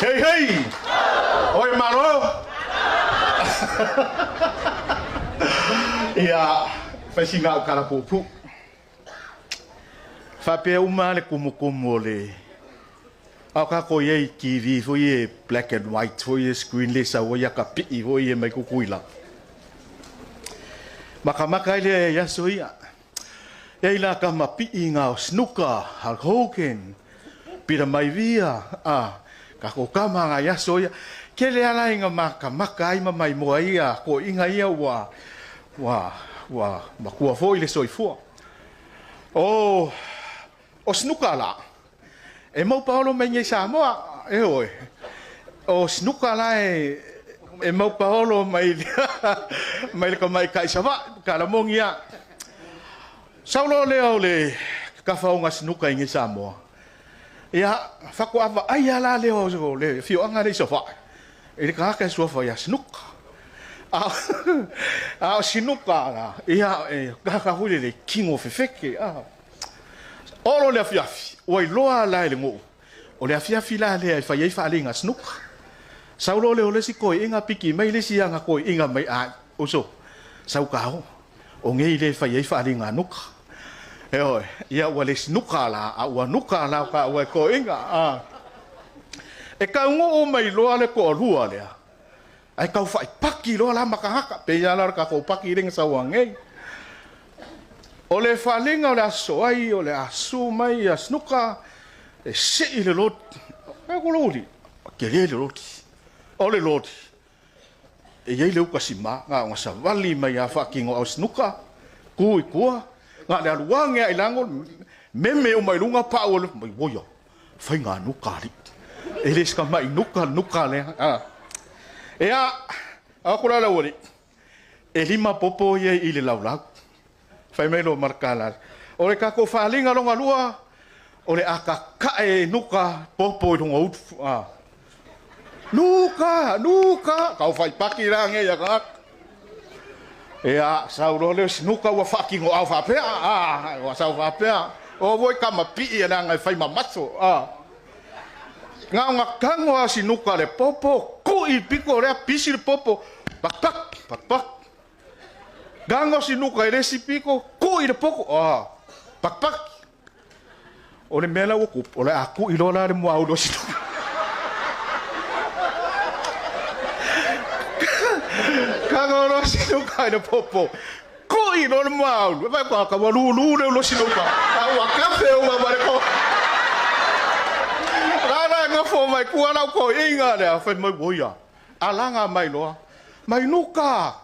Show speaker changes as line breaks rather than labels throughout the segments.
Hei hei! Oi malo! Ia, fai sina au tala puupuu. Faapea uma le kumukumu o le a o tatou i ai i TV foi e black and white foi e screen le sau ai aka pii foi e mai Kukuila. Makamaka ai lea i aso ia. E ai la kama pii ngā o Snuka, Hulk Hogan, Peter Maivia, a kako kama ngā i aso ia. Kele ala i ngā makamaka ai ma mai moa ia ko inga ia ua ua ua makua foi le soifua. O o Snuka la. E mau paolo mai nei Samoa, e oe. O Snuka la e e mau paolo mai mai le kamai kai Savaii, kalamogi ia. Saulo lea o le kafaoga sinuka i Samoa. Ia, faatoa vaai la lea o le afioaga lea i Savaii. E le tagata e suafa ia Sinuka. A, a o Sinuka la, ia, e kaka foi le tino fefeke. A. Olo le afiafi, ua iloa la e le nuu. O le afiafi la lea e fai ai faaaliga sinuka. Saulo lea o le isi toeaiga piki mai le isi aga toeaiga mai a uso. Sau kao. O ngei le fai ai faaaliga nuka. E oe, ia ua le sinuka la, a ua nuka la o ka ua e toeaiga. A. E kaunuu mai loa le toalua lea. Ai kau fai paki loa la makahaka. Pe ia la o le kakou paki lenga sau ngei. O le faaaliga o le aso ai, o le asu mai ia sinuka, e sii le loti. E ku loli, ke le le loti. O le loti. E iai le uka sima, ngā o savali mai a whakingo au sinuka, ku i kua, ngā le aluange a ilango, meme o mai lunga pa o le, mai woia, whai ngā nuka li. E le ska mai nuka, nuka le. Ah. E a, a kula la wali, e lima popo ia i le laulau. Fai mai lo markala. O le kako faaaliga longa lua, o le akakae e nuka popo i lunga utu. Ah. Nuka, nuka. Kau fai paki la nge ia kak. E a, sau lo le sinuka ua whakingo au whapea. Ah, ua sau whapea. O voi kama pii e nanga e whai mamaso. Ah. Ngā ngā kango a sinuka le popo, kui piko lea pisi le popo. Pak pak, pak pak. Gango sinuka i le isi piko, kui le poko. Ah, pak pak. O le mea la ua kupu, o le a kui loa la le muaulu o sinuka. Kango loa sinuka i le popo. Kui loa le muaulu. E vai ka ka ua lulu le ulo sinuka. A ua kafe uma ma le ko. Rara e ngafo mai kua lau ko inga lea. Fai mai woia. Alaga mai loa. Mai nuka.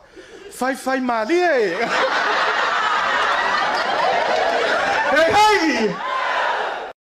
Fai fai malie. Hei hei!